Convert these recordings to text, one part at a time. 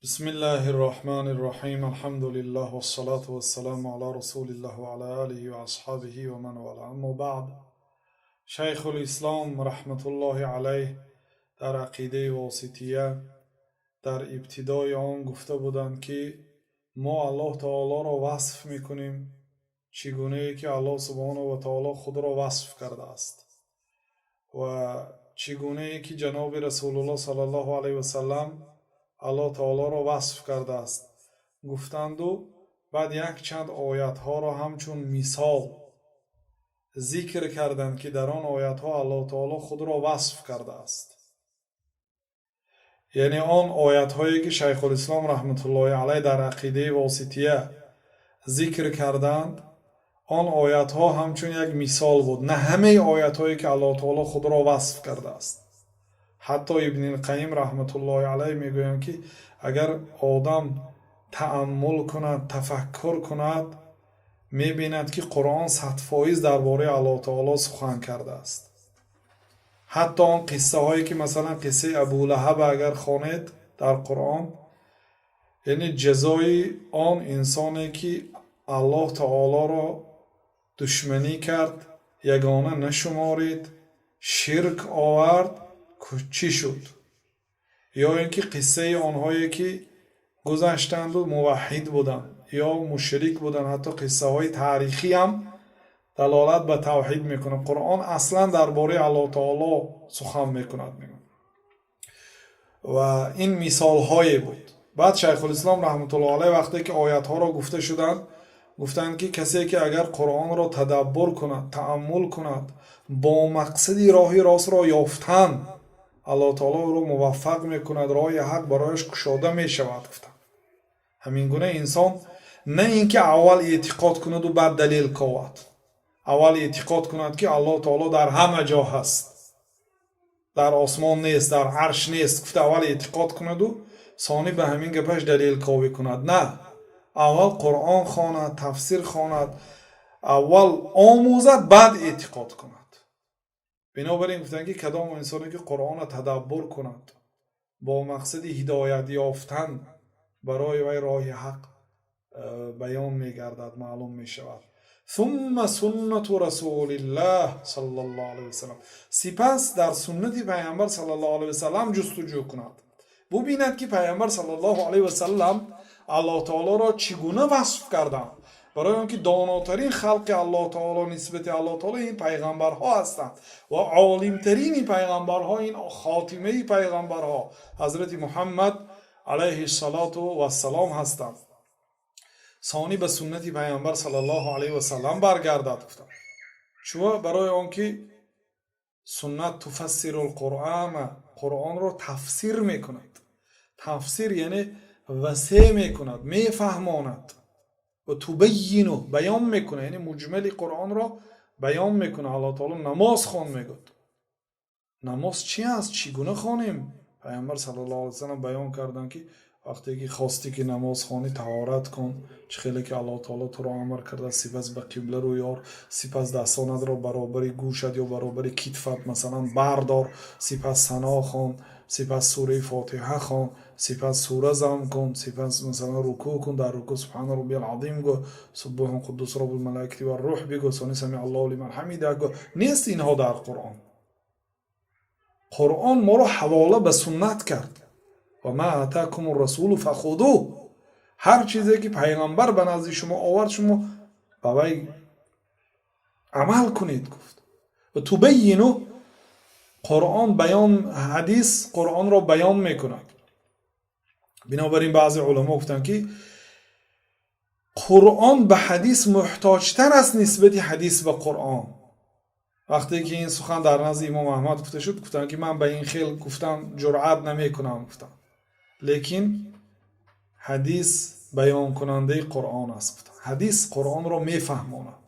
بسم الله الرحمن الرحيم، الحمد لله والصلاة والسلام على رسول الله وعلى آله وأصحابه ومن والاه، أما بعد. Шайхулислом раҳматуллоҳи алайҳ дар Ақидаи Восития дар ибтидои он гуфта буданд, ки мо Аллоҳ таолоро васф мекунем, чӣ гунае ки Аллоҳ субҳонаҳу ва таоло худро васф кардааст ва чӣ гунае ки ҷаноби Расулуллоҳ саллаллоҳу алайҳи васалам Аллоҳ таолоро васф кардааст, гуфтанду баъд якчанд оятҳоро ҳамчун мисол зикр карданд, ки дар он оятҳо Аллоҳ таоло худро васф кардааст. Яъне он оятҳое, ки Шайхулислом раҳматуллоҳи алайҳ дар Ақидаи Восития зикр карданд, он оятҳо ҳамчун як мисол буд, на ҳамаи оятҳое, ки Аллоҳ таоло худро васф кардааст. Ҳатто Ибнилқайим раҳматуллоҳи алайҳ мегӯянд, ки агар одам тааммул кунад, тафаккур кунад, мебинад, ки Қуръон 100% дар бораи Аллоҳ таоло сухан кардааст. Ҳатто он қиссаҳое, ки масалан қиссаи Абулаҳаба агар хонед дар Қуръон, яъне ҷазои он инсоне, ки Аллоҳ таолоро душманӣ кард, ягона нашуморид, ширк овард, чӣ шуд, ё ин ки қиссаи онҳое, ки гузаштанду муваҳҳид буданд ё мушрик буданд, ҳатто қиссаҳои таърихиам далолат ба тавҳид мекунад. Қуръон аслан дар бораи Аллоҳ таоло сухан мекунад, мегӯяд. Ва ин мисолҳое буд. Баъд Шайхулислом раҳматуллоҳ алайҳ вақте ки оятҳоро гуфта шуданд, гуфтанд, ки касе ки агар Қуръонро тадаббур кунад, тааммул кунад бо мақсади роҳи ростро ёфтан, Аллоҳ таоло ӯро муваффақ мекунад, роҳи ҳақ барояш кушода мешавад, гуфтанд. Ҳамин гуна инсон на ин ки аввал эътиқод кунаду баъд далел ковад. Аввал эътиқод кунад, ки Аллоҳ таоло дар ҳама ҷо ҳаст, дар осмон нест, дар арш нест, гуфта аввал эътиқод кунаду сонӣ ба ҳамин гапаш далел ковӣ кунад. На, аввал Қуръон хонад, тафсир хонад, аввал омӯзад, баъд эътиқод кунад. Бинобар ин гуфтанд, ки кадом инсоне ки Қуръонро тадаббур кунад бо мақсади ҳидоят ёфтан, барои вай роҳи ҳақ баён мегардад, маълум мешавад. Сумма суннату Расулиллаҳ саллаллоҳу алайҳи васалам. Сипас дар суннати Пайғамбар саллаллоҳу алайҳи васалам ҷустуҷӯ кунад, бубинад, ки Пайғамбар саллаллоҳу алайҳи васалам Аллоҳ таолоро чӣ гуна васф карданд, барои он ки донотарин халқи Аллоҳ таоло нисбати Аллоҳ таоло ин пайғамбарҳо ҳастанд ва олимтарини пайғамбарҳо ин хотимаи пайғамбарҳо ҳазрати Муҳаммад алайҳи салоту вассалом ҳастанд. Сонӣ ба суннати Пайғамбар саллаллоҳу алайҳи васалам баргардад, гуфтанд. Чуво? Барои он ки суннат туфассирул Қуръана, Қуръонро тафсир мекунад. Тафсир яъне васеъ мекунад, мефаҳмонад ва тубайину баён мекунад, яъне муҷмали Қуръонро баён мекунад. Аллоҳ таоло намоз хон мегӯяд. Намоз чи аст? Чӣ гуна хонем? Пайғамбар саллаллоҳу алайҳи васалам баён карданд, ки вақте ки хостӣ, ки намоз хонӣ, таҳорат кун, чӣ хеле ки Аллоҳ таоло туро амр кардааст, сипас ба қибла рӯй ор, сипас дастонатро баробари гӯшат ё баробари китфат масалан бардор, сипас сано хон, сипас сураи Фотиҳа хон, сипас сура зам кун, сипас масалан рукӯъ кун, дар рукӯъ субҳана роббиял азим гӯ, суббуҳун қуддус роббул малоикати варрӯҳ бигӯ, сони самиа Аллоҳу лиман ҳамида гӯ. Нест инҳо дар Қуръон. Қуръон моро ҳавола ба суннат кард. Ва ма атакум расулу фахудуҳ. Ҳар чизе ки пайғамбар ба назди шумо овард, шумо ба вай амал кунед, гуфт. Ва тубайину, Қуръон баён, ҳадис Қуръонро баён мекунад. Бинобар ин баъзе уламо гуфтанд, ки Қуръон ба ҳадис муҳтоҷтар аст нисбати ҳадис ба Қуръон. Вақте ки ин сухан дар назди Имом Аҳмад гуфта шуд, гуфтанд, ки ман ба ин хел гуфтан ҷуръат намекунам, гуфтанд, лекин ҳадис баёнкунандаи Қуръон аст, гуфтанд. Ҳадис Қуръонро мефаҳмонад,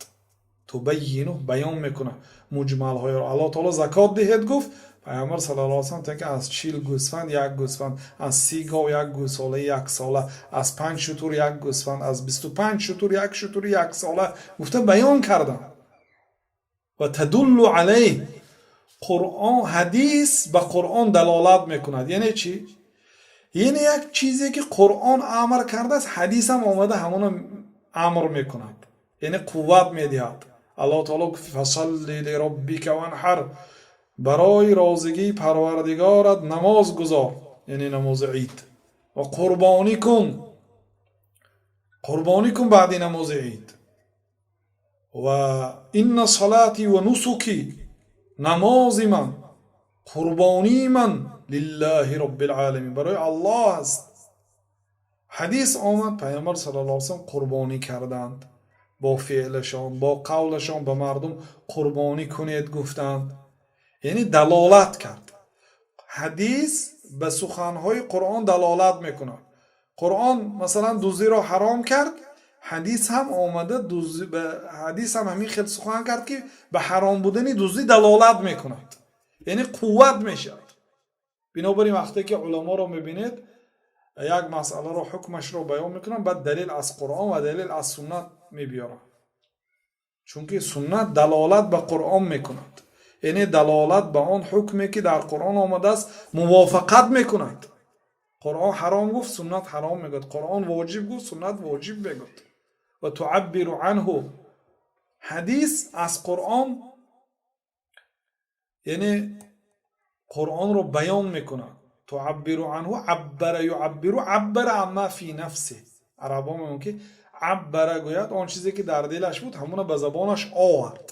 тубайину баён мекунад муҷмалҳоеро. Аллоҳ таоло закот диҳед гуфт, Пайғамбар саллаллоҳу алайҳи васаллам ки аз 40 гӯсфанд як гӯсфанд, аз 30 гов як гӯсолаи яксола, аз панҷ шутур як гӯсфанд, аз 25 шутур як шутури яксола гуфта баён карданд. Ва тадуллу алайҳ, Қуръон, ҳадис ба Қуръон далолат мекунад. Яъне чӣ? Яъне як чизе, ки Қуръон амр кардааст, ҳадисам омада ҳамона амр мекунад, яъне қувват медиҳад. Аллоҳ таоло гуфт: فصل لربك وانحر, барои розигии Парвардигорат намоз гузор, яъне намози ид, ва қурбонӣ кун, қурбонӣ кун баъди намози ид. Ва إن صلاتي ونسكي, намози ман, қурбонии ман, لله رب العالمين, барои Аллоҳ аст. Ҳадис омад, Пайғамбар صلى الله عليه وسلم қурбонӣ карданд бо феълашон, бо қавлашон, ба мардум қурбонӣ кунед гуфтанд, яъне далолат кард. Ҳадис ба суханҳои Қуръон далолат мекунад. Қуръон, масалан, дуздиро ҳаром кард, ҳадис ҳам омада, ҳадис ҳам ҳамин хел сухан кард, ки ба ҳаром будани дуздӣ далолат мекунад, яъне қувват мешавад. Бинобар ин, вақте ки уламоро мебинед, як масъаларо, ҳукмашро баён мекунанд, баъд далел аз Қуръон ва далел аз суннат мебиёранд, чунки суннат далолат ба Қуръон мекунад, яъне далолат ба он ҳукме, ки дар Қуръон омадааст, мувофиқат мекунад. Қуръон ҳаром гуфт, суннат ҳаром мегӯяд. Қуръон воҷиб гуфт, суннат воҷиб мегӯяд. Ва تعبر عنه, ҳадис аз Қуръон, яъне Қуръонро баён мекунад. تعبر عنه, عبر يعبر, عبر عما في نفسه. Арабо мегӯянд, ки عبر гӯяд, он чизе, ки дар дилаш буд, ҳамуна ба забонаш овард,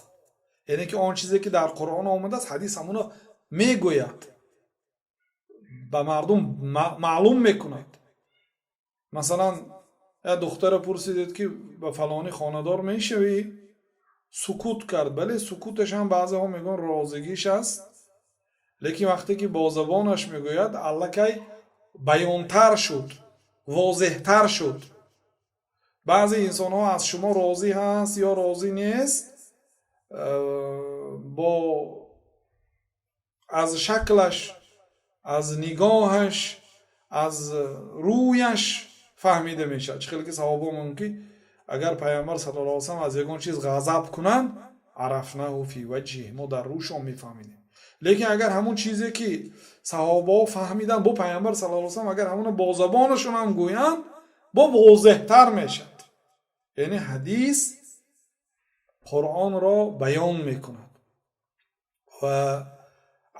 яъне ки он чизе, ки дар Қуръон омадааст, ҳадис ҳамуна мегӯяд, ба мардум маълум мекунад. Масалан, як духтара пурсидед, ки ба фалонӣ хонадор мешавӣ? Сукут кард. Бале, сукуташ ҳам баъзеҳо мегӯянд, розигиш аст, лекин вақте ки бо забонаш мегӯяд, аллакай баёнтар шуд, возеҳтар шуд. Баъзе инсонҳо аз шумо розӣ ҳаст ё розӣ нест, бо аз шаклаш, аз нигоҳаш, аз рӯяш фаҳмида мешавад. Чӣ хеле ки саҳобо мегӯянд, ки агар Пайғамбар صلى الله عليه وسلم аз ягон чиз ғазаб кунанд, عرفناه في وجهه, мо дар рӯшон мефаҳмидем. Лекин агар ҳамон чизе, ки саҳобаҳо фаҳмиданд, бо Пайғамбар صلى الله عليه وسلم агар ҳамона бо забонашон ҳам гӯянд, бо возеҳтар мешавад. Яъне ҳадис Қуръонро баён мекунад. Ва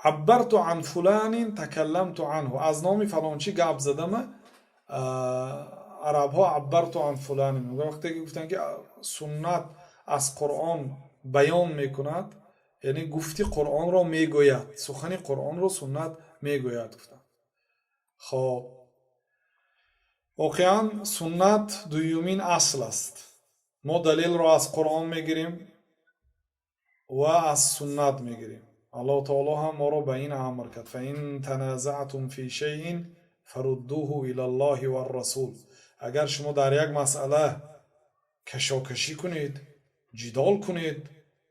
عبرت عن فلان تكلمت عنه, аз номи фалончӣ гап задама, арабҳо عبرت عن فلان. Вақте ки гуфтанд, ки суннат аз Қуръон баён мекунад, яъне гуфти Қуръонро мегӯяд, сухани Қуръонро суннат мегӯяд, гуфтанд. Хоб, воқеан, суннат дуюмин асл аст. Мо далелро аз Қуръон мегирем ва аз суннат мегирем. Аллоҳ таоло ҳам моро ба ин амр кард: فإن تنازعتم في شيء فردوه إلى الله والرسول. Агар шумо дар як масъала кашокашӣ кунед, ҷидол кунед,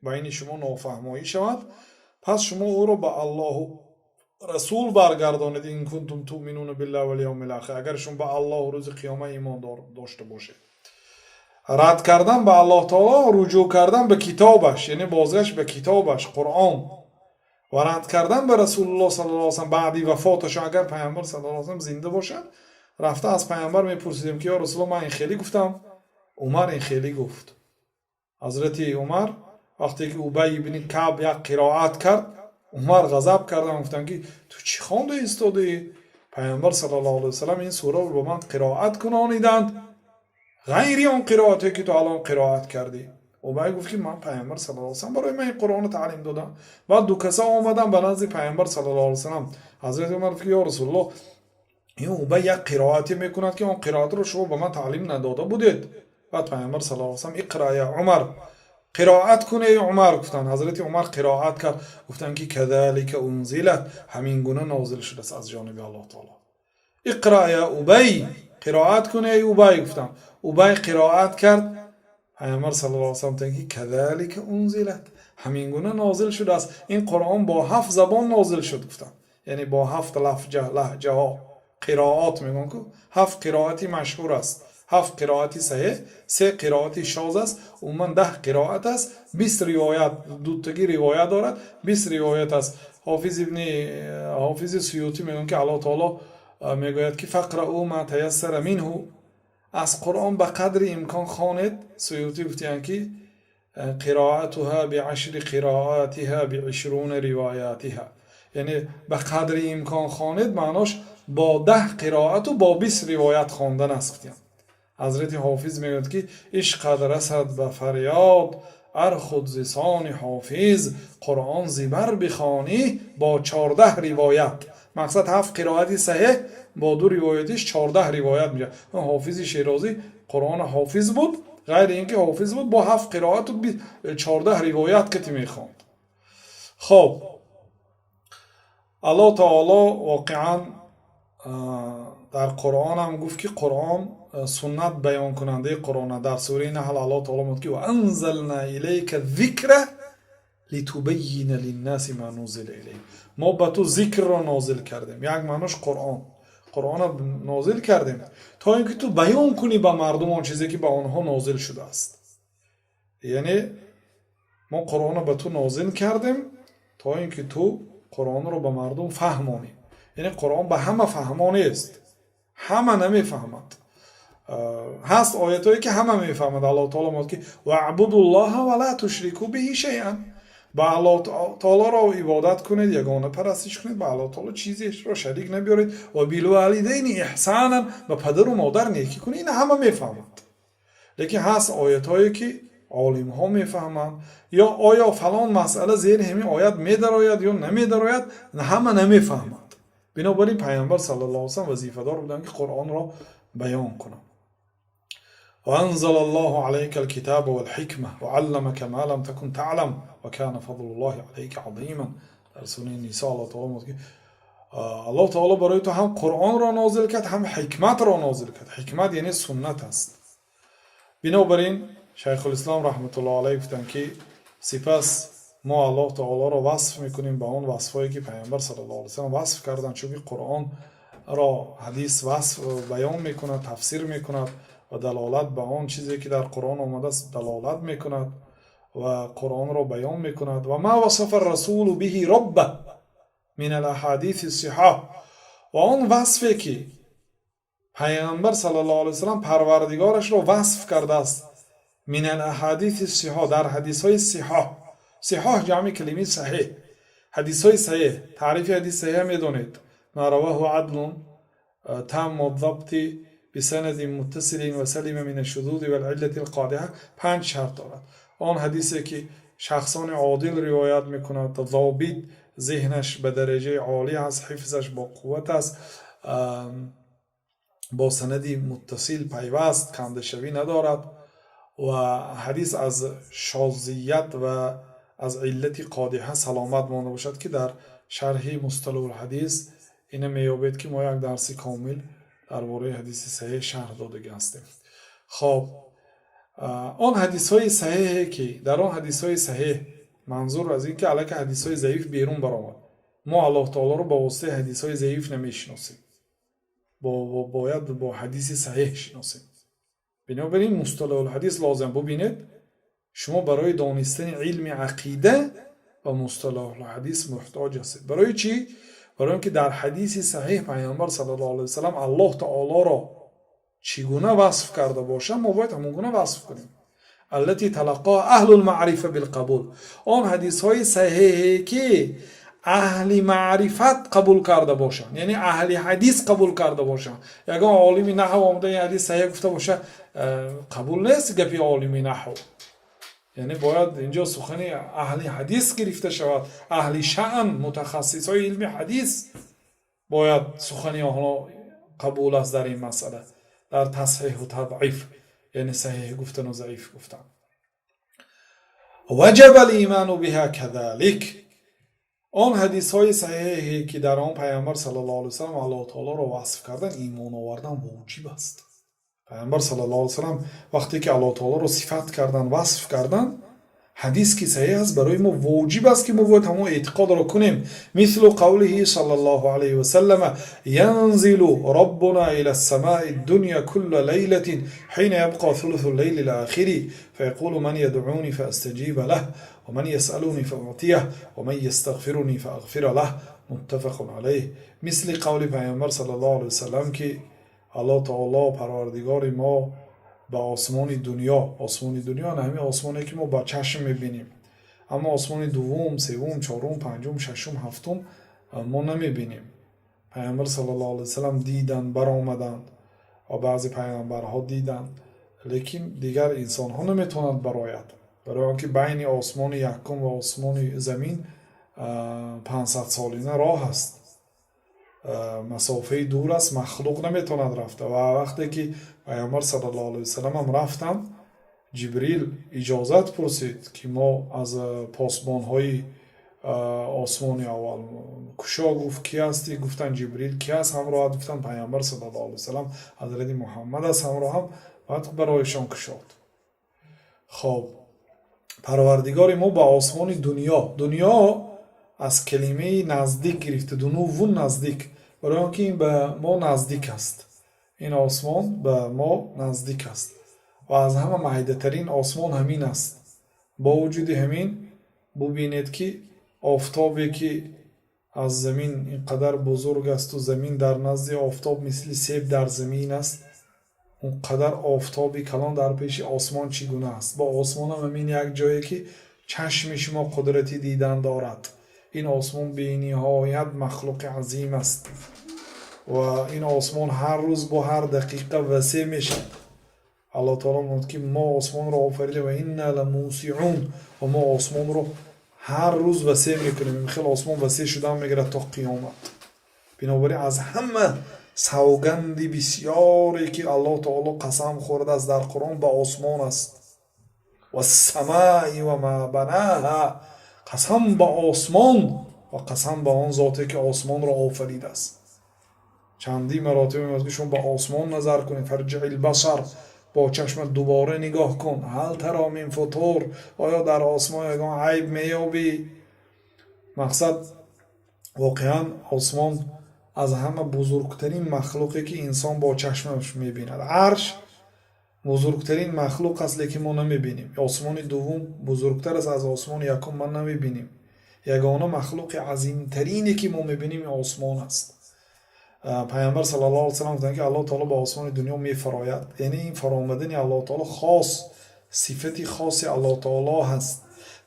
байни шумо нофаҳмоӣ шавад, пас шумо ӯро ба Аллоҳу Расул баргардонед. إن كنتم تؤمنون بالله واليوم الآخر, агар шумо ба Аллоҳу рӯзи қиёма имон дошта бошед. Рад кардан ба Аллоҳ таоло, руҷӯъ кардан ба китобаш, яъне бозгашт ба китобаш, Қуръон, ва рад кардан ба Расулуллоҳ صلى الله عليه وسلم баъди вафоташон. Агар Пайғамбар صلى الله عليه وسلم зинда бошад, рафта аз Пайғамбар мепурсидем, ки ё Расулуллоҳ, ман ин хеле гуфтам, Умар ин хеле гуфт. Ҳазрати Умар вақте ки Убай ибни Каъб як қироат кард, Умар ғазаб карданд, гуфтанд, ки ту чӣ хонда истодаӣ? Пайғамбар صلى الله عليه وسلم ин сураро ба ман қироат кунониданд, ғайри он қироате, ки ту алон қироат кардӣ. Убай гуфт, ки ман Пайғамбар صلى الله عليه وسلم барои ман ин Қуръонро таълим додам. Баъд ду каса омаданд ба назди Пайғамбар صلى الله عليه وسلم. Ҳазрати Умар гуфт, ки ё Расулуллоҳ, ин Убай як қироате мекунад, ки он қироатро шумо ба ман таълим надода будед. Баъд Пайғамбар صلى الله عليه وسلم: اقرأ يا عمر, қироат кун, эй Умар, гуфтанд. Ҳазрати Умар қироат кард, гуфтанд, ки كذلك أنزلت, ҳамин гуна нозил шудааст аз ҷониби Аллоҳ таоло. اقرأ يا أبي, қироат кун, эй Убай, гуфтанд. Убай қироат кард. Пайғамбар صلى الله عليه وسلم гуфтанд, ки كذلك أنزلت, ҳамин гуна нозил шудааст. Ин Қуръон бо ҳафт забон нозил шуд, гуфтанд, яъне бо ҳафт лаҳҷаҳо, қироат мегӯянд ку, ҳафт қироати машҳур аст, ҳафт қироати саҳеҳ, се қироати шоз аст, умуман 10 қироат аст, 20 ривоят, дутагӣ ривоят дорад, 20 ривоят аст. Ҳофиз ибни, Ҳофизи Суютӣ мегӯянд, ки Аллоҳ таоло Мегӯяд, ки فاقرءوا ما تيسر منه, аз Қуръон ба қадри имкон хонед. Суютӣ гуфтиянд, ки قراءتها بعشر قراءاتها بعشرون رواياتها, яъне ба қадри имкон хонед, маънош бо 10 қироату бо 20 ривоят хондан аст, гуфтиянд. Ҳазрати Ҳофиз мегӯяд, ки ишқат расад ба фарёд ар худ зисони ҳофиз, Қуръон зибар бихонӣ бо 14 ривоят. Мақсад, ҳафт қироати саҳеҳ бо ду ривоятиш 14 ривоят мешавад. Ҳофизи Шерозӣ Қуръона ҳофиз буд, ғайри ин ки ҳофиз буд, бо ҳафт қироату 14 ривоят кати мехонд. Хоб, Аллоҳ таоло воқеан дар Қуръонам гуфт, ки Қуръон суннат баёнкунандаи Қуръон. Дар сураи Наҳл Аллоҳ таоло мегӯяд, ки وأنزلنا إليك الذكر لتبين للناس ما نزل إليهم. Мо ба ту зикрро нозил кардем, як маънош Қуръон, Қуръонро нозил кардем, то ин ки ту баён кунӣ ба мардум он чизе, ки ба онҳо нозил шудааст. Яъне мо Қуръонро ба ту нозил кардем, то ин ки ту Қуръонро ба мардум фаҳмонӣ. Яъне Қуръон ба ҳама фаҳмо нест, ҳама намефаҳмад. Ҳаст оятҳое, ки ҳама мефаҳмад. Аллоҳ таоло мегӯяд, ки واعبدوا الله ولا تشركوا به شيئا, ба Аллоҳ таолоро ибодат кунед, ягона парастиш кунед, ба Аллоҳ таоло чизеро шарик набиёред, وبالوالدين إحسانا, ба падару модар некӣ кунед. Ина ҳама мефаҳмад. Лекин ҳаст оятҳое, ки олимҳо мефаҳманд, ё оё фалон масъала зери ҳамин оят медарояд ё намедарояд, ҳама намефаҳмад. Бинобар ин Пайғамбар صلى الله عليه وسلم вазифадор буданд, ки Қуръонро баён кунанд. وأنزل الله عليك الكتاب والحكمة وعلمك ما لم تكن تعلم وكان فضل الله عليك عظيما. Дар сураи Нисо Аллоҳ таоло мегӯяд, ки Аллоҳ таоло барои ту ҳам Қуръонро нозил кард, ҳам ҳикматро нозил кард. Ҳикмат яъне суннат аст. Бинобар ин Шайхулислом раҳматуллоҳ алайҳ гуфтанд, ки сипас мо Аллоҳ таолоро васф мекунем ба он васфҳое, ки Пайғамбар صلى الله عليه وسلم васф карданд, чунки Қуръонро ҳадис васф баён мекунад, тафсир мекунад ва далолат ба он чизе, ки дар Қуръон омадааст, далолат мекунад ва Қуръонро баён мекунад. وما وصف الرسول به ربه من الأحاديث الصحاح, ва он васфе, ки Пайғамбар صلى الله عليه وسلم Парвардигорашро васф кардааст, من الأحاديث الصحاح, дар ҳадисҳои сиҳоҳ. Сиҳоҳ ҷамъи калимаи саҳеҳ, ҳадисҳои саҳеҳ. Таърифи ҳадис саҳеҳ медонед: ما رواه عدل تام الضبط بسند متصل وسلم من الشذوذ والعلة القادحة. Панҷ шарт дорад. Он ҳадисе, ки шахсони одил ривоят мекунад, зобит, зеҳнаш ба дараҷаи олӣ аст, ҳифзаш бо қувват аст, бо санади муттасил пайваст, кандашавӣ надорад ва ҳадис аз шозият ва аз иллати қодиҳа саломат монда бошад, ки дар шарҳи Мусталаҳулҳадис ина меёбед, ки мо як дарси комил дар бораи ҳадиси саҳеҳ шарҳ додагӣ ҳастем. Хоб, он ҳадисҳои саҳеҳе, ки дар он ҳадисҳои саҳеҳ, манзур аз ин ки аллакай ҳадисҳои заиф берун баромад. Мо Аллоҳ таолоро ба воситаи ҳадисҳои заиф намешиносем, бояд бо ҳадиси саҳеҳ шиносем. Бинобар ин Мусталаҳулҳадис лозим. Бубинед, шумо барои донистани илми ақида ба Мусталаҳулҳадис муҳтоҷ ҳастед. Барои чӣ? Барои он ки дар ҳадиси саҳеҳ Пайғамбар صلى الله عليه وسلم Аллоҳ таолоро чӣ гуна васф карда бошад, мо бояд ҳамон гуна васф кунем. التي تلقاها أهل المعرفة بالقبول, он ҳадисҳои саҳеҳе, ки аҳли маърифат қабул карда бошанд, яъне аҳли ҳадис қабул карда бошанд. Ягон олими наҳв омада ин ҳадис саҳеҳ гуфта боша, қабул нест гапи олими наҳв. Яъне бояд инҷо сухани аҳли ҳадис гирифта шавад, аҳли шаън, мутахассисҳои илми ҳадис бояд сухани онҳо қабул аст дар ин масъала, дар тасҳиҳу тадъиф, яъне саҳеҳ гуфтану заиф гуфтан. وجب الإيمان بها كذلك. Он ҳадисҳои саҳеҳе, ки дар он Пайғамбар صلى الله عليه وسلم Аллоҳ таолоро васф кардан, имон овардан воҷиб аст. Пайғамбар صلى الله عليه وسلم вақте ки Аллоҳ таолоро сифат кардан, васф кардан, ҳадис ки саҳеҳ аст, барои мо воҷиб аст, ки мо бояд ҳамон эътиқодро кунем. مثل قوله صلى الله عليه وسلم: ينزل ربنا إلى السماء الدنيا كل ليلة حين يبقى ثلث الليل الآخر فيقول: من يدعوني فأستجيب له، ومن يسألني فأعطيه، ومن يستغفرني فأغفر له. Муттафақун алайҳ. Мисли қавли Пайғамбар саллаллоҳу алайҳи васаллам, ки Аллоҳ таоло, Парвардигори мо, ба осмони дунё. Осмони дунё на ҳамин осмоне, ки мо ба чашм мебинем, аммо осмони дуввум, севум, чорум, панҷум, шашум, ҳафтум мо намебинем. Пайғамбар саллаллоҳу алайҳи васаллам диданд, баромаданд ва баъзе пайғамбарҳо диданд, лекин дигар инсонҳо наметавонанд барояд, барои он ки байни осмони якум ва осмони замин 500 солина роҳ аст, масофаи дур аст, махлуқ наметавонад рафта. Ва вақте ки Пайғамбар саллаллоҳу алайҳи васалламам рафтанд, Ҷибрил иҷозат пурсид, ки мо аз посбонҳои осмони аввал кушо. Гуфт: «Кӣ ҳастӣ?» Гуфтанд: «Ҷибрил». «Кӣ аст ҳамроҳат?» Гуфтанд: «Пайғамбар саллаллоҳу алайҳи васаллам, ҳазрати Муҳаммад аст ҳамроҳам». Баъд барояшон кушод. Хоб, Парвардигори мо ба осмони дунё. Дунё аз калимаи наздик гирифта, дунувву наздик, барои он ки ин ба мо наздик аст, ин осмон ба мо наздик аст ва аз ҳама майдатарин осмон ҳамин аст. Бо вуҷуди ҳамин, бубинед, ки офтобе, ки аз замин ин қадар бузург асту замин дар назди офтоб мисли себ дар замин аст, он қадар офтоби калон дар пеши осмон чӣ гуна аст? Бо осмонам ҳамин як ҷое, ки чашми шумо қудрати дидан дорад. Ин осмон бениҳоят махлуқи азим аст ва ин осмон ҳар рӯз бо ҳар дақиқа васеъ мешавад. Аллоҳ таоло мегӯяд, ки мо осмонро офаридем ва инна ламусиун, ва мо осмонро ҳар рӯз васеъ мекунем. Ин хел осмон васеъ шудан мегирад то қиёмат. Бинобар ин аз ҳама савганди бисёре, ки Аллоҳ таоло қасам хӯрдааст дар Қуръон, ба осмон аст. Вассамаи ва ма банаҳа, қасам ба осмон ва қасам ба он зоте, ки осмонро офаридааст. Чандин маротиба мегӯяд, ки шумо ба осмон назар кунед. Фарҷиил басар, бо чашмат дубора нигоҳ кун. Ҳал тара мин футур, оё дар осмон ягон айб меёбӣ? Мақсад, воқеан осмон аз ҳама бузургтарин махлуқе, ки инсон бо чашмаш мебинад. Арш бузургтарин махлуқ аст, лекин мо намебинем. Осмони дуввум бузургтар аст аз осмони якум, ма намебинем. Ягона махлуқи азимтарине, ки мо мебинем, осмон аст. Пайғамбар саллаллоҳу алайҳи васаллам гуфтанд, ки Аллоҳ таоло ба осмони дунё мефарояд. Яъне ин фаромадани Аллоҳ таоло хос, сифати хоси Аллоҳ таоло ҳаст,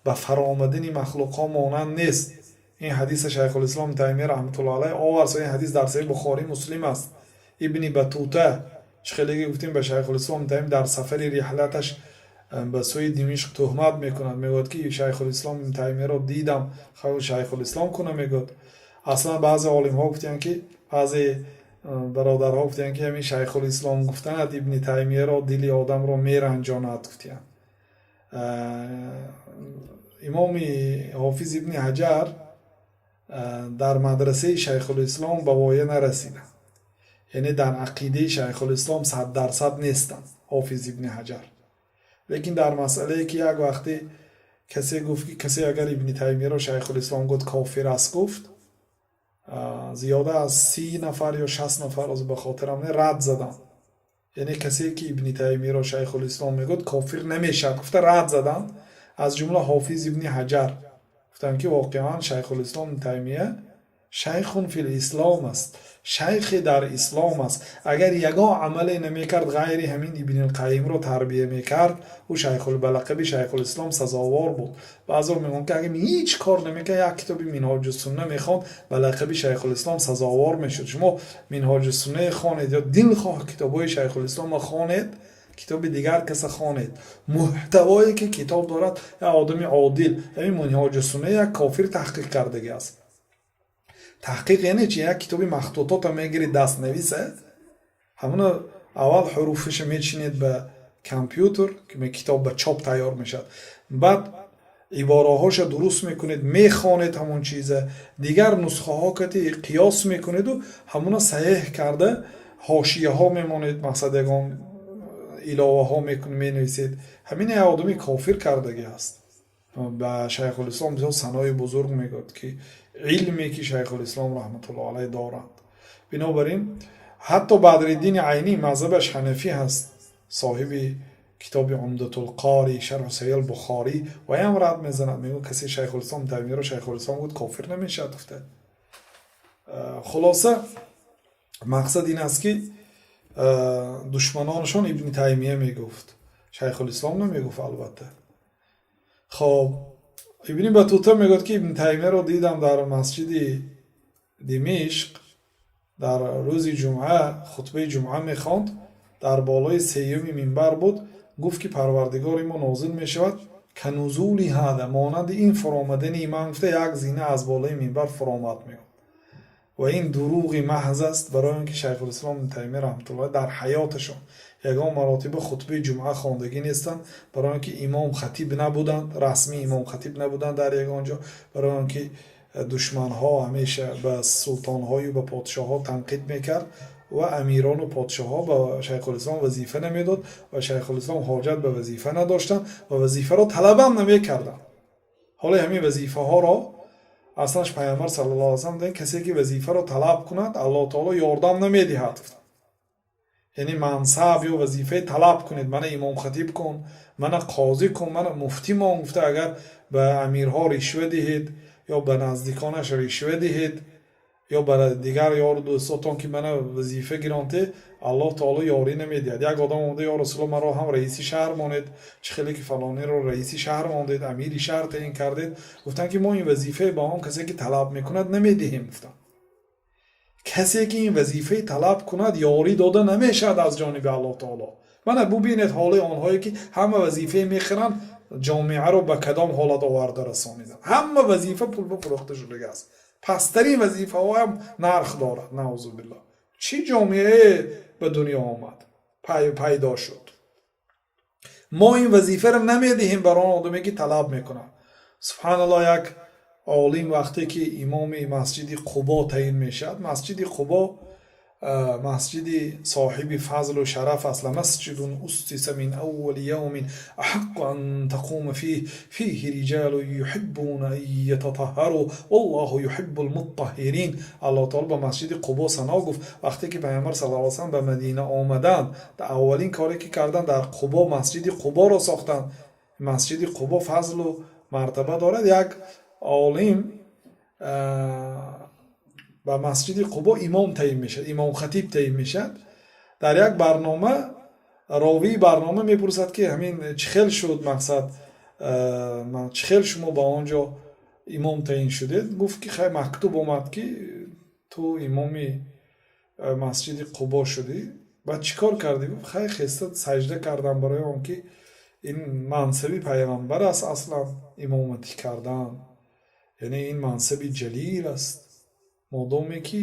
ба фаромадани махлуқҳо монанд нест. Ин ҳадиса Шайхулислом Таймия раҳматуллоҳ алайҳ овард. Ин ҳадис дар Саҳиҳи Бухорӣ, Муслим аст. Ибни Батута, чӣ хелеги гуфтем, ба Шайхулислом Таймия дар сафари риҳлаташ ба сӯи Димишқ туҳмат мекунад. Мегӯяд, ки Шайхулислом Таймияро дидам, Шайхулислом куна, мегӯяд. Аслан баъзе олимҳо гуфтиянд, ки баъзе бародарҳо гуфтиянд, ки ҳамин Шайхулислом гуфтанат Ибни Таймияро дили одамро меранҷонад, гуфтиянд. Имоми Ҳофиз Ибни Ҳаҷар дар мадрасаи Шайхулислом ба воя нарасиданд, яъне дар ақидаи Шайхулислом 100% нестанд Ҳофиз Ибни Ҳаҷар. Лекин дар масъалае, ки як вақте касе гуфт, ки касе агар Ибни Таймияро Шайхулислом гуфт, кофир аст, гуфт, зиёда аз 30 нафар ё 60 нафар, аз ба хотирам не, рад заданд. Яъне касе, ки Ибни Таймияро Шайхулислом мегӯяд, кофир намешавад, гуфта рад заданд. Аз ҷумла Ҳофиз Ибни Ҳаҷар гуфтанд, ки воқеан Шайхулислом Таймия шайхун фил ислом аст, шайхе дар ислом аст. Агар ягон амале намекард, ғайри ҳамин Ибнилқайимро тарбия мекард, ӯ шайхул ба лақаби Шайхулислом сазовор буд. Баъзеҳо мегӯянд, ки агар ҳеҷ кор намекард, як китоби Минҳоҷусунна мехонд, ба лақаби Шайхулислом сазовор мешуд. Шумо Минҳоҷусуннае хонед ё дилхоҳ китобҳои Шайхулисломро хонед, китоби дигар каса хонед, муҳтавое, ки китоб дорад, як одами одил, ҳамин Минҳоҷусунна як кофир таҳқиқ кардагӣ аст. Таҳқиқ яъне чи? Як китоби махтутота мегиред, дастнависа, ҳамуна аввал ҳуруфаша мечинед ба компютер, китоб ба чоп тайёр мешавад. Баъд ибораҳоша дуруст мекунед, мехонед, ҳамон чиза дигар нусхаҳо кати қиёс мекунеду ҳамуна саҳеҳ карда, ҳошияҳо мемонед, мақсад, ягон иловаҳо менависед. Ҳамин як одами кофир кардагӣ аст. Ба Шайхулислом бисёр санои бузург мегӯяд, ки илме, ки Шайхулислом раҳматуллоҳ алайҳ доранд. Бинобар ин ҳатто Бадриддини Айнӣ, мазҳабаш ҳанафӣ ҳаст, соҳиби китоби Умдатулқори, шарҳу Саҳиҳ Бухорӣ, ваям рад мезанад, мегӯяд, касе Шайхулислом Таймияро Шайхулислом гуфт, кофир намешавад, гуфта. Хулоса, мақсад ин аст, ки душманонашон Ибни Таймия мегуфт, Шайхулислом намегуфт, албатта. Хоб, Ибни Батута мегӯяд, ки Ибни Таймияро дидам дар масҷиди Димишқ, дар рӯзи ҷумъа хутбаи ҷумъа мехонд, дар болои сеюми минбар буд. Гуфт, ки Парвардигори мо нозил мешавад, كنزولي هذا, монанди ин фуромадани ман, гуфта, як зина аз болои минбар фуромад, мегӯяд. Ва ин дурӯғи маҳз аст, барои он ки Шайхулислом Ибни Таймия раҳматуллоҳ дар ҳаёташон ягон маротиба хутбаи ҷумъа хондагӣ нестанд, барои он ки имом хатиб набуданд, расмӣ имом хатиб набуданд дар ягон ҷо, барои он ки душманҳо ҳамеша ба султонҳою ба подшоҳҳо танқид мекард ва амирону подшоҳҳо ба Шайхулислом вазифа намедод ва Шайхулислом ҳоҷат ба вазифа надоштанд ва вазифаро талабам намекарданд. Ҳоло ҳамин вазифаҳоро аслаш Пайғамбар саллаллоҳу алайҳи васаллам, касе ки вазифаро талаб кунад, Аллоҳ таоло ёрдам намедиҳад. Яъне мансаб ё вазифаи талаб кунед, мана имомхатиб кун, мана қозӣ кун, мана муфтӣ мон гуфта, агар ба амирҳо ришва диҳед ё ба наздиконаш ришва диҳед ё ба дигар ёру дӯстотон, ки мана вазифа гиронте, Аллоҳ таоло ёрӣ намедиҳад. Як одам омада: «Ё Расулулло, маро ҳам раиси шаҳр монед, чӣ хеле ки фалониро раиси шаҳр мондед, амири шаҳр таъин кардед». Гуфтанд, ки мо ин вазифае ба он касе ки талаб мекунад, намедиҳем. Гуфтанд, касе ки ин вазифаи талаб кунад, ёрӣ дода намешавад аз ҷониби Аллоҳ таоло. Мана бубинед ҳоли онҳое ки ҳама вазифае мехӯранд, ҷомеаро ба кадом ҳолат оварда расониданд. Ҳама вазифа пул ба фурӯхта шудагааст, пасттарин вазифаҳоам нарх дорад. Наузу биллоҳ, чӣ ҷомеае ба дунё омад, пайдо шуд? Мо ин вазифаро намедиҳем бар он одаме ки талаб мекунад. Субҳаналлоҳ, як олим вақте ки имоми масҷиди Қубо таъин мешавад, масҷиди Қубо масҷиди соҳиби фазлу шараф аст. لمسجد أسس من أول يوم أحق أن تقوم فيه، فيه رجال يحبون أن يتطهروا والله يحب المطهرين. Аллоҳ таоло ба масҷиди Қубо сано гуфт. Вақте ки Пайғамбар саллаллоҳу алайҳи васаллам ба Мадина омаданд, аввалин коре ки карданд, дар Қубо масҷиди Қуборо сохтанд. Масҷиди Қубо фазлу мартаба дорад. Як олим ба масҷиди Қубо имом таъин мешавад, имомхатиб таъин мешавад. Дар як барнома ровии барнома мепурсад, ки ҳамин чӣ хел шуд, мақсад, чӣ хел шумо ба он ҷо имом таъин шудед? Гуфт, ки хай, мактуб омад, ки ту имоми масҷиди Қубо шудӣ. Баъд чӣ кор кардӣ? Гуфт: хай, хеста саҷда кардам, барои он ки ин мансаби Пайғамбар аст. Аслан имоматӣ кардан, яъне ин мансаби ҷалил аст, модоме ки,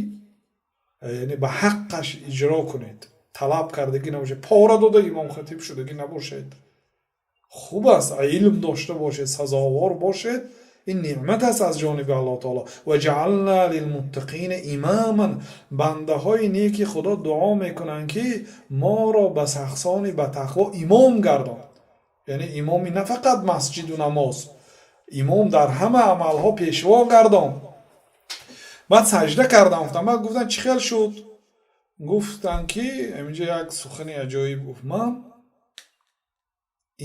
яъне, ба ҳаққаш иҷро кунед, талаб кардагӣ набошед, пора дода имомхатиб шудагӣ набошед. Хуб аст, илм дошта бошед, сазовор бошед, ин неъмат аст аз ҷониби Аллоҳ таоло. وجعلنا للمتقين إماما. Бандаҳои неки Худо дуо мекунанд, ки моро ба шахсони ба тақво имом гардон. Яъне имоми на фақат масҷиду намоз, имом дар ҳама амалҳо, пешво гардон. Баъд саҷда кардам, гуфтам. Баъд гуфтанд: чӣ хел шуд? Гуфтанд, ки инҷо як сухани аҷоиб гуфт: ман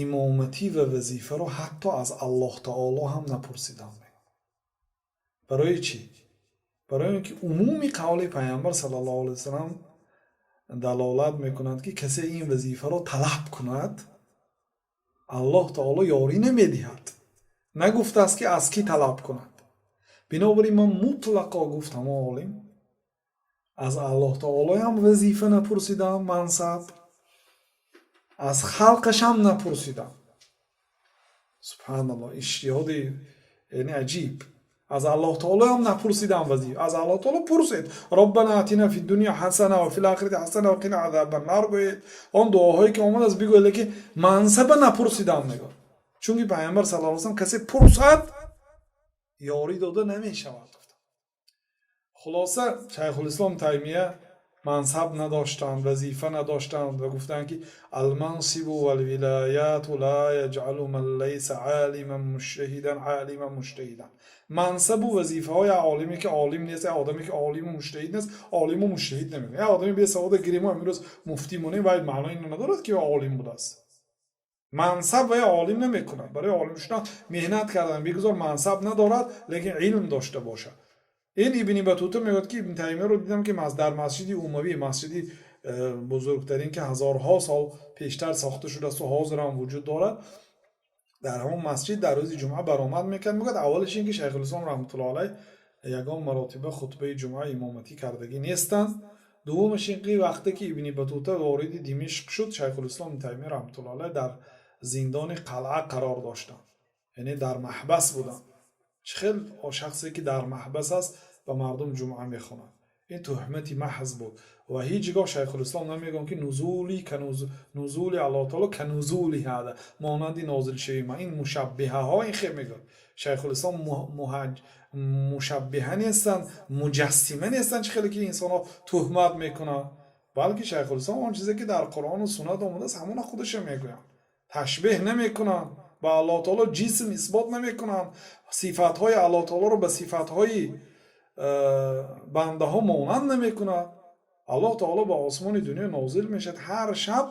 имоматӣ ва вазифаро ҳатто аз Аллоҳ таоло ҳам напурсидам. Барои чӣ? Барои он ки умуми қавли Пайғамбар саллаллоҳу алайҳи васалам далолат мекунад, ки касе ин вазифаро талаб кунад, Аллоҳ таоло ёрӣ намедиҳад. Нагуфтааст, ки аз кӣ талаб кунад. Бинобар ин ман мутлақо, гуфт ҳамон олим, аз Аллоҳ таолоям вазифа напурсидам, мансаб, аз халқашам напурсидам. Субҳаналлоҳ, иҷтиҳоди, яъне, аҷиб. Аз Аллоҳ таолоам напурсидам вазифа. Аз Аллоҳ таоло пурсед: ربنا آتنا في الدنيا حسنة وفي الآخرة حسنة وقنا عذاب النار гӯед, он дуоҳое ки омадааст бигӯед, лекин мансаба напурсидам, мегӯяд, чунки Пайғамбар саллаллоҳу алайҳи васаллам: касе пурсад, ёрӣ дода намешавад, гуфтанд. Хулоса, Шайхулислом Таймия мансаб надоштанд, вазифа надоштанд ва гуфтанд, ки المنصب والولايات لا يجعل من ليس عالما مجتهدا عالما مجتهدا. Мансабу вазифаҳои олиме ки олим нест, одаме ки олиму муҷтаҳид нест, олиму муҷтаҳид намекунад. Як одами бесавода гирему имрӯз муфтӣ монем, вай маънои инро надорад, ки олим будааст. Мансаб вай олим намекунад. Барои олим шудан меҳнат кардан. Бигузор мансаб надорад, лекин илм дошта бошад. Ин Ибни Батута мегӯяд, ки Ибни Таймияро дидам, ки дар масҷиди Умавӣ, масҷиди бузургтарин, ки ҳазорҳо сол пештар сохта шудааст ва ҳозир ҳам вуҷуд дорад, дар ҳамон масҷид дар рӯзи ҷумъа баромад мекард. Мегӯяд, аввалиш ин ки Шайхулислом раҳматуллоҳи алайҳ ягон маротиба хутбаи ҷумъа имоматӣ кардагӣ нестанд. Дуввумаш ин ки вақте ки Ибни Батута вориди Димишқ шуд, Шайхулислом Ибни Таймия раҳматуллоҳи алайҳ дар зиндони қалъа қарор доштанд, яъне дар маҳбас буданд. Чӣ хел шахсе, ки дар маҳбас аст, ба мардум ҷумъа мехонад? Ин туҳмати маҳз буд. Ва ҳеҷ гоҳ Шайхулислом намегӯянд, ки نزولي نزول Аллоҳ таоло كنزول هذا, монанди нозилшавии ман. Ин мушаббиҳаҳо ин хел мегӯяд. Шайхулислом мушаббиҳа нестанд, муҷассима нестанд, чӣ хеле ки инсонҳо туҳмат мекунанд, балки Шайхулислом он чизе, ки дар Қуръону суннат омадааст, ҳамона худаша мегӯянд, ташбеҳ намекунанд, ба Аллоҳ таоло ҷисм исбот намекунанд, сифатҳои Аллоҳ таолоро ба сифатҳои бандаҳо монанд намекунад. Аллоҳ таоло ба осмони дунё нозил мешавад ҳар шаб,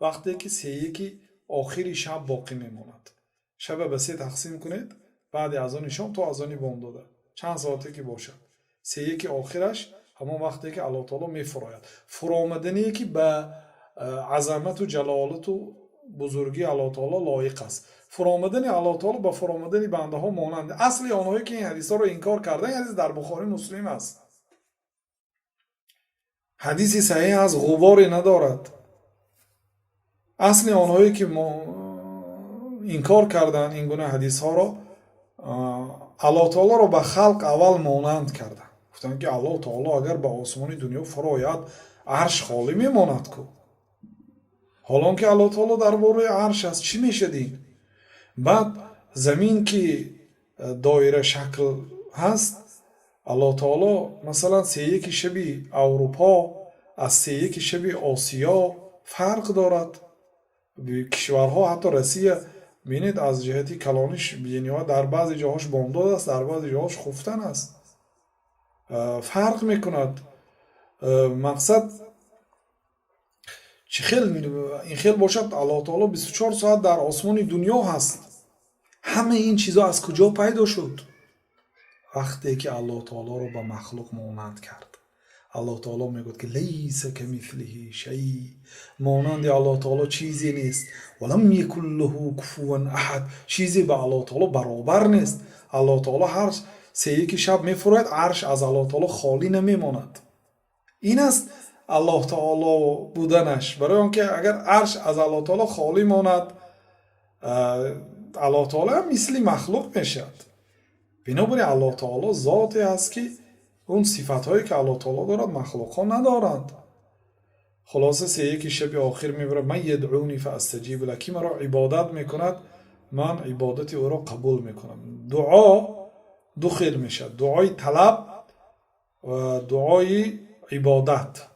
вақте ки сеяки охири шаб боқӣ мемонад. Шаба ба се тақсим кунед, баъди азони шом то азони бомдода чанд соате ки бошад, сеяки охираш, ҳамон вақте ки Аллоҳ таоло мефурояд. Фуромадание, ки ба азамату ҷалолату бузургии Аллоҳ таоло лоиқ аст. Фуромадани Аллоҳ таоло ба фуромадани бандаҳо монанд. Асли онҳое, ки ин ҳадисҳоро инкор кардан, ин ҳадис дар Бухорӣ, Муслим аст, ҳадиси саҳеҳ аст, ғуборе надорад. Асли онҳое, ки инкор карданд ин гуна ҳадисҳоро, Аллоҳ таолоро ба халқ аввал монанд карданд. Гуфтанд, ки Аллоҳ таоло агар ба осмони дунё фурояд, арш холӣ мемонад ку, ҳолон ки Аллоҳ таоло дар бораи арш аст. Чӣ мешад ин? Баъд замин, ки доира шакл ҳаст, Аллоҳ таоло, масалан, сеяки шаби Аврупо аз сеяки шаби Осиё фарқ дорад. Кишварҳо, ҳатто Россия бинед, аз ҷиҳати калониш бениҳоят, дар баъзе ҷоҳош бомдод аст, дар баъзе ҷоҳош хуфтан аст, фарқ мекунад. Мақсад, чӣ хел ин хел бошад, Аллоҳ таоло 24 соат дар осмони дунё ҳаст. Ҳамаи ин чизҳо аз куҷо пайдо шуд? Вақте ки Аллоҳ таолоро ба махлуқ монанд кард. Аллоҳ таоло мегӯяд, ки ليس كمثله شيء, монанди Аллоҳ таоло чизе нест. ولم يكن له كفوا أحد, чизе ба Аллоҳ таоло баробар нест. Аллоҳ таоло ҳар сеяки шаб мефурояд, арш аз Аллоҳ таоло холӣ намемонад. Ин аст Аллоҳ таоло буданаш. Барои он ки агар арш аз Аллоҳ таоло холӣ монад, Аллоҳ таоло ҳам мисли махлуқ мешавад. Бинобар ин Аллоҳ таоло зоте аст, ки он сифатҳое, ки Аллоҳ таоло дорад, махлуқҳо надоранд. Хулоса, сеяки шаби охир мебарад. من يدعوني فأستجيب له, ки маро ибодат мекунад, ман ибодати ӯро қабул мекунам. Дуо ду хел мешавад: дуои талаб ва дуои ибодат.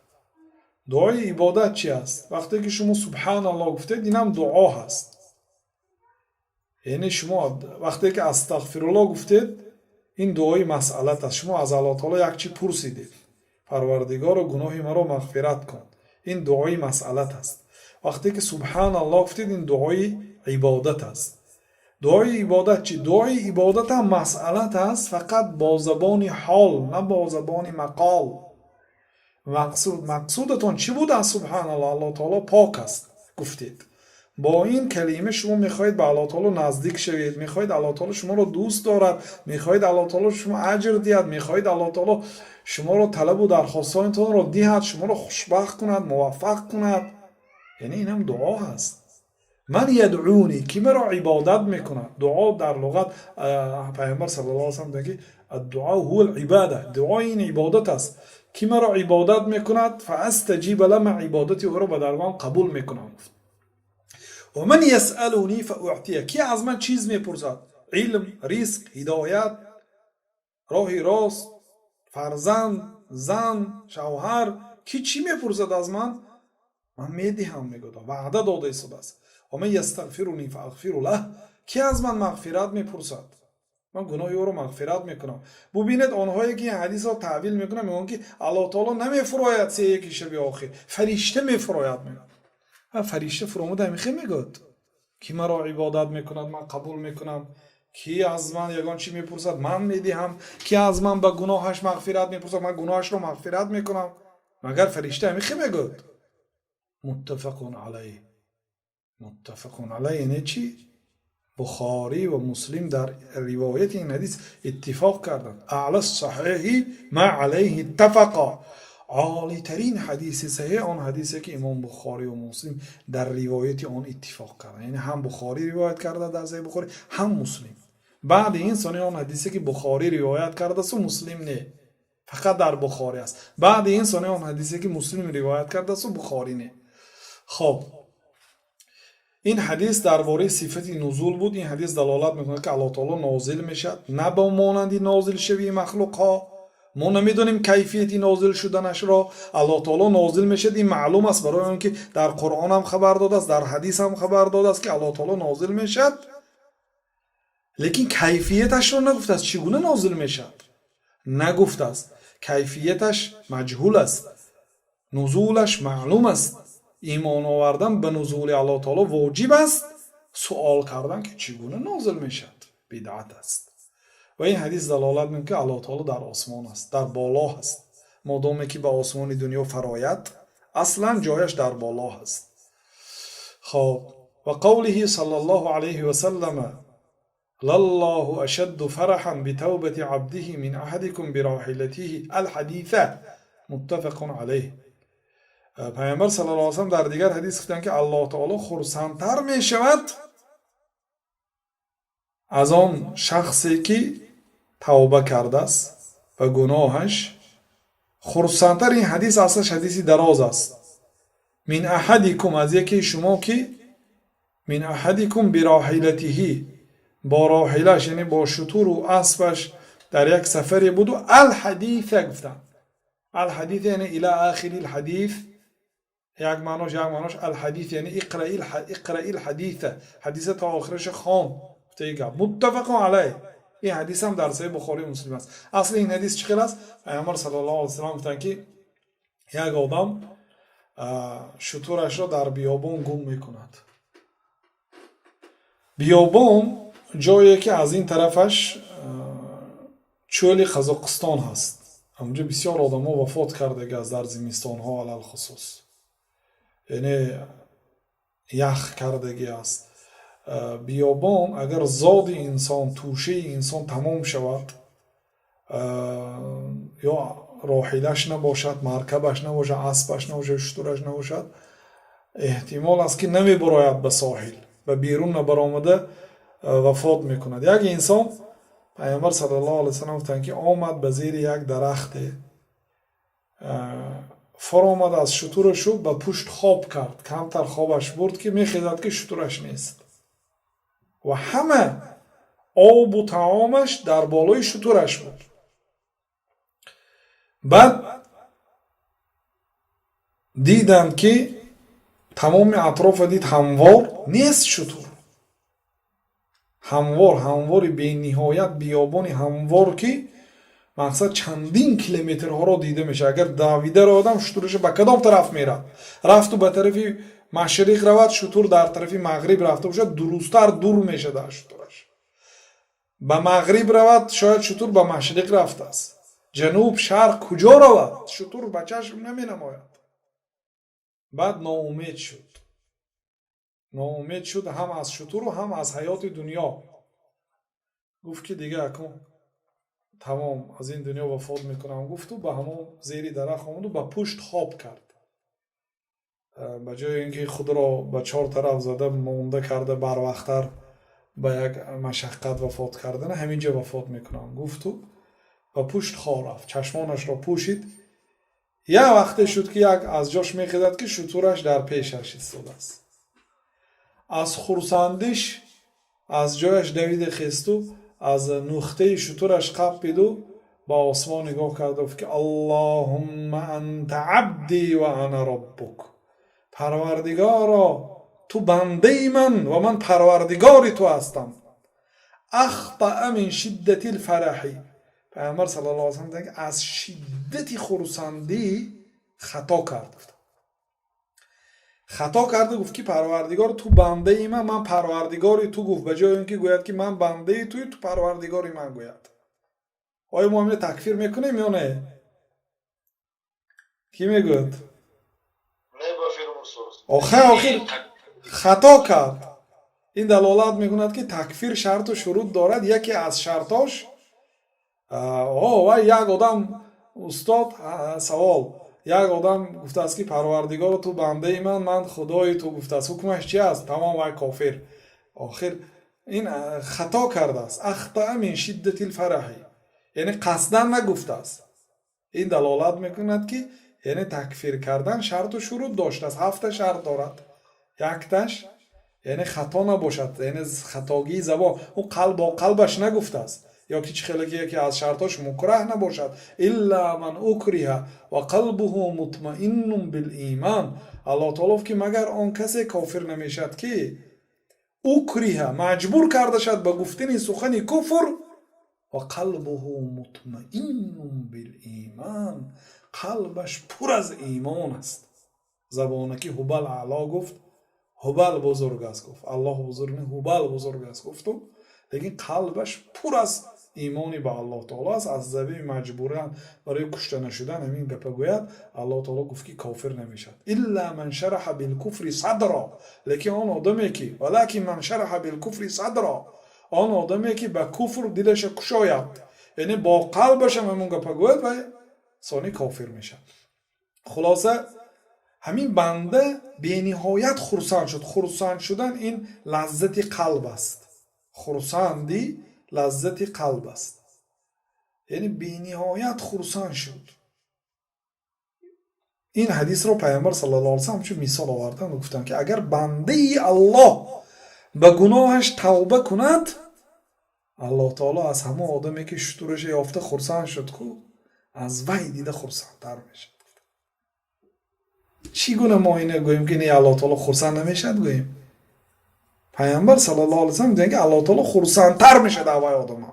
Дуои ибодат чи аст? Вақте ки шумо субҳаналлоҳ гуфтед, инам дуо ҳаст. Яъне шумо вақте ки астағфируллоҳ гуфтед, ин дуои масъалат аст. Шумо аз Аллоҳ таоло як чи пурсидед: Парвардигоро, гуноҳи маро мағфират кун. Ин дуои масъалат аст. Вақте ки субҳаналлоҳ гуфтед, ин дуои ибодат аст. Дуои ибодат чи? Дуои ибодат ҳам масъалат аст, фақат бо забони ҳол, на бо забони мақол. Мақсудатон чӣ буд аз субҳаналлоҳ? Аллоҳ таоло пок аст, гуфтед. Бо ин калима шумо мехоҳед ба Аллоҳ таоло наздик шавед, мехоҳед Аллоҳ таоло шуморо дӯст дорад, мехоҳед Аллоҳ таоло шумо аҷр диҳад, мехоҳед Аллоҳ таоло шуморо талабу дархостҳоятонро диҳад, шуморо хушбахт кунад, муваффақ кунад. Яъне инам дуо ҳаст. من يدعوني, ки маро ибодат мекунад. Дуо дар луғат, Пайғамбар саллаллоҳу алайҳи васаллам мегӯяд, ки الدعاء هو العبادة, дуо ин ибодат аст. Ки маро ибодат мекунад, فأستجيب له, ман ибодати ӯро ба даргоҳам қабул мекунам, гуфт. ومن يسألني فأعطيه, ки аз ман чиз мепурсад: илм, ризқ, ҳидоят, роҳи рост, фарзанд, зан, шавҳар, ки чӣ мепурсад аз ман, ман медиҳам, мегӯяд, ваъда дода истодааст. ومن يستغفرني فأغفر له, ки аз ман мағфират мепурсад, ман гуноҳи ӯро мағфират мекунам. Бубинед, онҳое, ки ин ҳадисро таъвил мекунанд, мегӯянд, ки Аллоҳ таоло намефурояд сеяки шаби охир, фаришта мефурояд, мегӯяд. Фаришта фуромада ҳамин хел мегӯяд: ки маро ибодат мекунад, ман қабул мекунам. Ки аз ман ягон чӣ мепурсад, ман медиҳам. Ки аз ман ба гуноҳаш мағфират мепурсад, ман гуноҳашро мағфират мекунам. Магар фаришта ҳамин хел мегӯяд? Муттафақун алайҳ. Муттафақун алайҳ яъне чӣ? Бухорӣ ва Муслим дар ривояти ин ҳадис иттифоқ карданд. أعلى الصحيح ما عليه اتفقا. Олитарин ҳадиси саҳеҳ он ҳадисе, ки имом Бухорӣ ва Муслим дар ривояти он иттифоқ карданд, яъне ҳам Бухорӣ ривоят карда дар Саҳеҳи Бухорӣ, ҳам Муслим. Баъди ин сони он ҳадисе, ки Бухорӣ ривоят кардасту Муслим не, фақат дар Бухорӣ аст. Баъди ин сони он ҳадисе, ки Муслим ривоят кардасту Бухорӣ не. Хоб, ин ҳадис дар бораи сифати нузул буд. Ин ҳадис далолат мекунад, ки Аллоҳ таоло нозил мешавад, на ба монанди нозилшавии махлуқҳо. Мо намедонем кайфияти нозил шуданашро. Аллоҳ таоло нозил мешавад, ин маълум аст, барои он ки дар Қуръонам хабар додааст, дар ҳадисам хабар додааст, ки Аллоҳ таоло нозил мешавад, лекин кайфияташро нагуфтааст. Чӣ гуна нозил мешавад, нагуфтааст. Кайфияташ маҷҳул аст, нузулаш маълум аст. Имон овардан ба нузули Аллоҳ таоло воҷиб аст. Суол кардан, ки чӣ гуна нозил мешавад, бидъат аст. Ва ин ҳадис далолат мекунад, ки Аллоҳ таоло дар осмон аст, дар боло аст. Модоме ки ба осмони дунё фарояд, аслан ҷояш дар боло аст. Хоб, وقوله صلى الله عليه وسلم: لله أشد فرحا بتوبة عبده من أحدكم براحلته. الحديث، متفق عليه. Пайғамбар صلى الله عليه وسلم дар дигар ҳадис гуфтанд, ки Аллоҳ таоло хурсандтар мешавад аз он шахсе, ки тавба кардааст ба гуноҳаш хурсандтар. Ин ҳадис аслаш ҳадиси дароз аст. من أحدكم, аз якеи шумо, ки من أحدكم براحلته, бо роҳилаш, яъне бо шутуру аспаш дар як сафаре буду. الحديث гуфтанд. الحديث яъне إلى آخر الحديث як маънош. Як маънош الحديث яъне اقرأ الحديث, ҳадиса то охираша хон, гуфтаи гап. متفق عليه. Ин ҳадисам дар Саҳеҳи Бухорию Муслим аст. Асли ин ҳадис чӣ хел аст? Пайғамбар صلى الله عليه وسلم гуфтанд, ки як одам шутурашро дар биёбон гум мекунад. Биёбон ҷое, ки аз ин тарафаш чӯли Қазоқистон ҳаст. Ҳамонҷо бисёр одамҳо вафот кардаги аст дар зимистонҳо, алалхусус, яъне ях кардагӣ аст биёбон. Агар зоди инсон, тӯшаи инсон тамом шавад ё роҳилаш набошад, маркабаш набошад, аспаш набошад, шутураш набошад, эҳтимол аст, ки намебарояд ба соҳил, ба берун набаромада вафот мекунад. Як инсон, Пайғамбар صلى الله عليه وسلم гуфтанд, ки омад ба зери як дарахте фаромад аз шутурашу, ба пушт хоб кард. Камтар хобаш бурд, ки мехезад, ки шутураш нест ва ҳама обу таомаш дар болои шутураш буд. Баъд диданд, ки тамоми атрофа дид, ҳамвор нест шутур. Ҳамвор, ҳамвори бениҳоят, биёбони ҳамвор, ки мақсад чандин километрҳоро дида мешавад. Агар давида одам шутураша ба кадом тараф мерад, рафту ба тарафи машриқ равад, шутур дар тарафи мағриб рафта бошад, дурусттар дур мешавад аз шутураш. Ба мағриб равад, шояд шутур ба машриқ рафтааст. Ҷануб, шарқ, куҷо равад, шутур ба чашм наменамояд. Баъд ноумед шуд, ноумед шуд ҳам аз шутуру, ҳам аз ҳаёти дунё. Гуфт, ки дига акун тамом, аз ин дунё вафот мекунам, гуфту ба ҳамон зери дарахт омаду ба пушт хоб кард. Ба ҷои ин ки худро ба чор тараф зада, монда карда, барвақттар ба як машаққат вафот кардана, ҳамин ҷо вафот мекунам, гуфту ба пушт хоб рафт, чашмонашро пӯшид. Як вақте шуд, ки як аз ҷош мехезад, ки шутураш дар пешаш истодааст. Аз хурсандиш аз ҷояш давида хесту, аз нухтаи шутураш қаппиду, ба осмон нигоҳ карда гуфт, ки اللهم أنت عبدي وأنا ربك. Парвардигоро, ту бандаи ман ва ман парвардигори ту ҳастам. أخطأ من شدة الفرح. Пайғамбар صلى الله عليه وسلم аз шиддати хурсандӣ хато кард. Хато карда гуфт, ки Парвардигор, ту бандаи ман, ман парвардигори ту гуфт, ба ҷои он ки гӯяд, ки ман бандаи туи, ту парвардигори ман гӯяд. Оё мо ҳамина такфир мекунем ё не? Кӣ мегӯяд? Охир хато кард. Ин далолат мекунад, ки такфир шарту шурут дорад. Яке аз шартош вай як одам, устод, савол: як одам гуфтааст, ки Парвардигоро, ту бандаи ман, ман худои ту гуфтааст, ҳукмаш чи аст? Тамом, вай кофир. Охир ин хато кардааст, أخطأ من شدة الفرح, яъне қасдан нагуфтааст. Ин далолат мекунад, ки яъне такфир кардан шарту шурут доштааст. Ҳафта шарт дорад. Якташ, яъне хато набошад, яъне хатогии забон, ӯ қалб бо қалбаш нагуфтааст. Ё ки чӣ хеле ки яке аз шартош мукраҳ набошад, إلا من أكره وقلبه مطمئن بالإيمان. Аллоҳ таоло, ки магар он касе кофир намешавад, ки أكره, маҷбур карда шавад ба гуфтани сухани куфр, وقلبه مطمئن بالإيمان, қалбаш пур аз имон аст. Забонаки Ҳубал аъло гуфт, Ҳубал бузург аст гуфт, Аллоҳ бузург не, Ҳубал бузург аст гуфту, лекин қалбаш пур аз имони ба Аллоҳ таоло аст. Аз заби маҷбуран барои кушта нашудан ҳамин гапа гӯяд, Аллоҳ таоло гуфт, ки кофир намешавад. إلا من شرح بالكفر صدرا. Лекин он одаме ки ولكن من شرح بالكفر صدرا, он одаме ки ба куфр дилаша кушояд, яъне бо қалбашам ҳамон гапа гӯяд, вай сони кофир мешавад. Хулоса, ҳамин банда бениҳоят хурсанд шуд. Хурсанд шудан ин лаззати қалб аст, хурсандӣ лаззати қалб аст, яъне бениҳоят хурсанд шуд. Ин ҳадисро Пайғамбар صلى الله عليه وسلم ҳамчун мисол оварданд ва гуфтанд, ки агар бандаи Аллоҳ ба гуноҳаш тавба кунад, Аллоҳ таоло аз ҳамон одаме, ки шутураша ёфта хурсанд шуд ку, аз вай дида хурсандтар мешавад. Чӣ гуна мо ина гӯем, ки не, Аллоҳ таоло хурсанд намешавад гӯем? Пайғамбар صلى الله عليه وسلم гуфтанд, ки Аллоҳ таоло хурсандтар мешавад аз вай одама.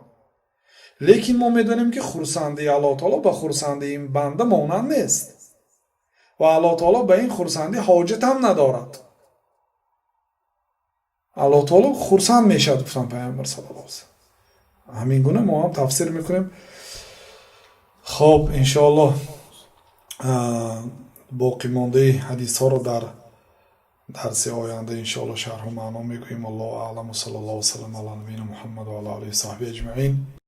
Лекин мо медонем, ки хурсандии Аллоҳ таоло ба хурсандии ин банда монанд нест ва Аллоҳ таоло ба ин хурсандӣ ҳоҷатам надорад. Аллоҳ таоло хурсанд мешавад, гуфтанд Пайғамбар صلى الله عليه وسلم. Ҳамин гуна мо ҳам тафсир мекунем. Хоб, иншоаллоҳ, боқимондаи ҳадисҳоро дар дарси оянда иншоаллоҳ шарҳу маъно мегӯем. الله أعلم، صلى الله وسلم على نبينا محمد وعلى آله وصحبه أجمعين.